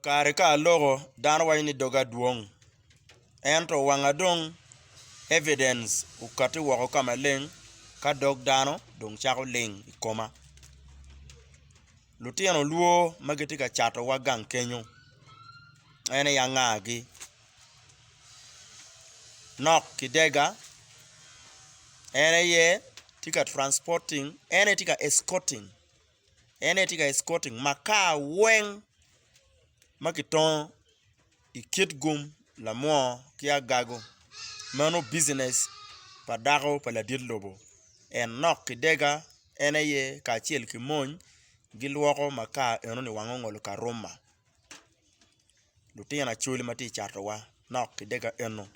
Kare ka aloko dano waco ni doga dwong ento wanga dong evidence okati woko ka maleng ka dog dano dong cako ling i koma. Lutino lwor ma gitye ka catowa gang kenyo en aye angagi Nok Kidega en aye tye ka transporting en aye tye ka escorting en aye tye ka escorting makar weng ma kitongo i kitgum lamwor ki agago meno bijinec pa dako pa ladit lobo en Nok Kidega en aye kacel ki mony gilwoko makar enoni wang ongolo karuma lutino acholi ma tye ka catowa Nok Kidega eno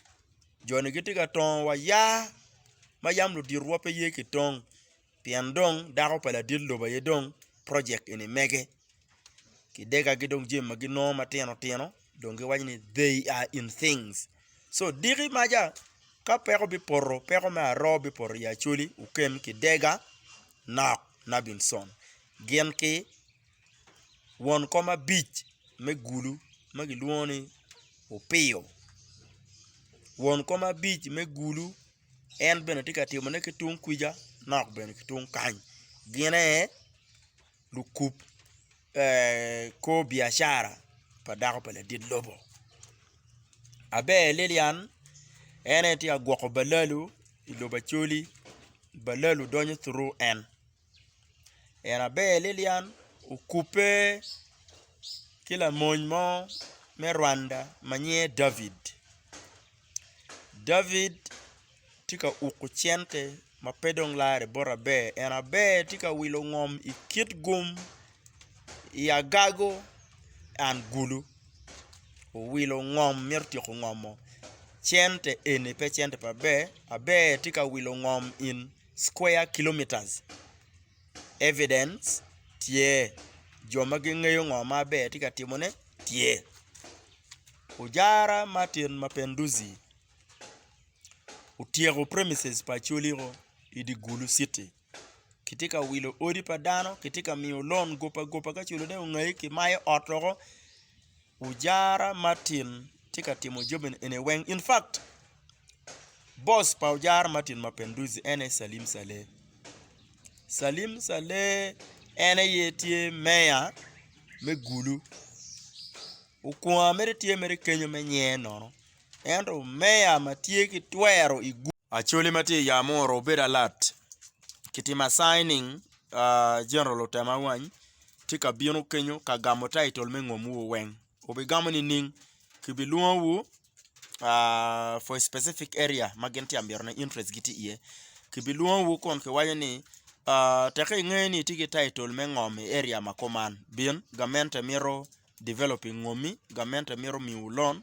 joni gitye ka tongo wa yaa ma yam luditowa pe ye ki tong. Pien dong dako pa ladit lobo aye dong projek eni mege kidegagi dong jami ma ginongo matino tino dong giwaco ni they are in things so diki maca ka peko bipoto peko me aroo bipoto i Acholi okem kidega nok Nabinson gin ki won kom abic me gulu ma kilwongo ni Opiyo won kom abic me gulu. En bene tye ka timone ki tung kwica nok bene ki tung kany gin aye lukub kor biacara pa dako pa ladit lobo Aber Lilian en aye tye ka gwoko balalu i lobo Acholi balalu donyo through en en Aber Lilian okubbe ki lamony mo me Rwanda ma nyinge David. David tye ka uko cente ma pe dong lare bot Aber en Aber tye ka wilo ngom i kitgum i agago and gulu owilo ngom mito tyeko ngomo cente eni pe cente pa Aber, Aber tye ka wilo ngom in square kilometers evidence tye jo ma gingeyo ngo ma Aber tye ka timone tye. Ojara Martin Mapenduzi otyeko premises pa Acholi-o i dye Gulu citi kitye ka wilo odi pa dano kitye ka miyo lon goba goba ka culone ongayi kimayo ot woko Ojara Martin tye ka timo jami eni weng in fact boss pa Ojara Martin Mapenduzi en aye Salim Saleh, Salim Saleh en aye tye meya me Gulu. Okwonga mere tye mere kenyo me nyer nono ento meya ma tye ki twero i gudo. Acholi ma tye i Amuru obedo alert kitimo assigning General Otema Awany tye ka bino kenyo ka gamo title me ngomwu weng wubigamo nining kibilwongowu for a specific area ma gin tye ka mito ni interest gitye iye kibilwongowu kun kiwaco ni teke inge ni itye ki title me ngom i area ma kuman bin gamente mito developing ngomi gamente mito miyowu loan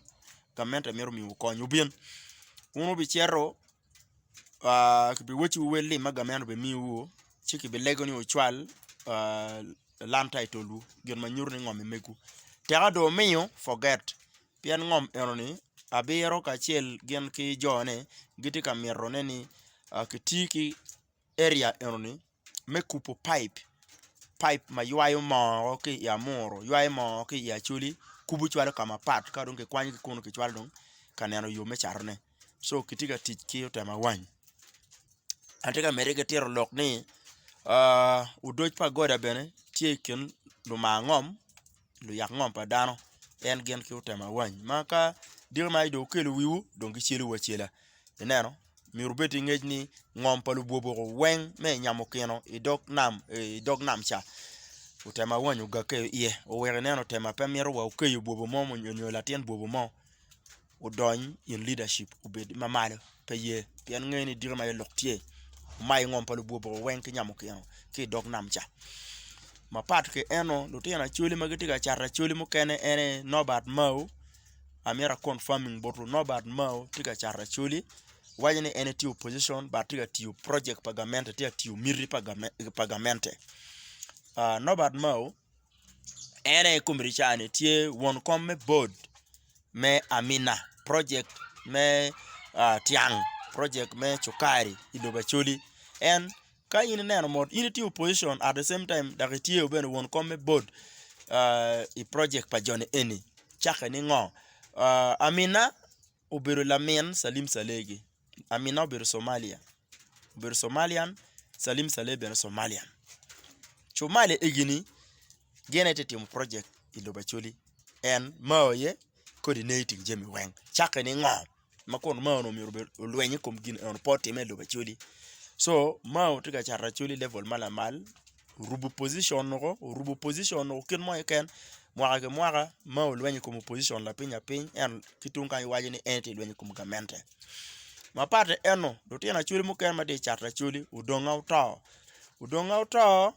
gamente mito miyowu kony wubin wun wubicito kibiwacciwu wel lim ma gamente obimiyowu ci kibilego ni wucwal land title wu gin ma nyuto ni ngom-mi megwu teka dong wumiyo forget Pien ngom enoni abiro kacel gin ki jone gitye ka mitone ni kiti ki area enoni me kubo paip, paip ma ywayo moo ki i amuru ywayo moo ki i acholi kubo cwalo ka mapat ka dong kikwanyo ki kunu kicwalo dong ka neno yo me catone co kitye ka tic ki otemo awany. Atye ka medde ki tito lok ni odoc pa goda bene tye i kin lumar ngom luyak ngom pa dano en gin ki otemo awany ma ka diki ma dong okelo wiwu dong gicelowu acela ineno myero wubed ki ngec ni ngom pa lubwoboko weng me nyamo kino i dog nam i dog nam ca otemo awany ogake iye oweko ineno otema pe mito wa okeyo bwobo mo nyo latin bwobo mo. odony in leadership obed ma malo pe ye pien ngeyo ni diki ma lok tye omayo ngom pa lubwoboko weng ki nyamo kino ki i dog nam ca. Mapat ki eno lutino acholi ma gitye ka cato acholi mukene en aye Nobert Mao amito a confirming botwu Nobert Mao tye ka cato acholi waco ni en etye opposition but tye ka tiyo project pa gamente tye ka tiyo miti pa gamente Nobert Mao En aye kombeddi ca-ni tye won kom me bod me Amina projek me tyang projek me cukari i lobo Acholi en ka in ineno mot in itye opocicon at the same time dok itye bene won kom me bod i projek pa joni eni. Cakke ni ngo? Amina obedo lamin Salim Salegi, Amina obedo Somalia, obedo Somalian, Salim Saleh bene Somalian. Comalia egini gin aye tye ka timo project i lobo Acholi en Mao aye coordinating jami weng. Cakke ni ngo? Ma kun Mao onongo myero obed olweny i kom gin eno pe otimme i lobo Acholi. Co Mao tye ka cato Acholi i level ma lamal orubo position woko orubo position woko kit mo keken mwaka ki mwaka Mao lwenyo i kom opposition lapiny apiny ento ki tung kany iwaco ni en tye ka lweny i kom gamente. Mapat eno lutino Acholi mukene ma tye ka cato Acholi odonga oto, odonga oto.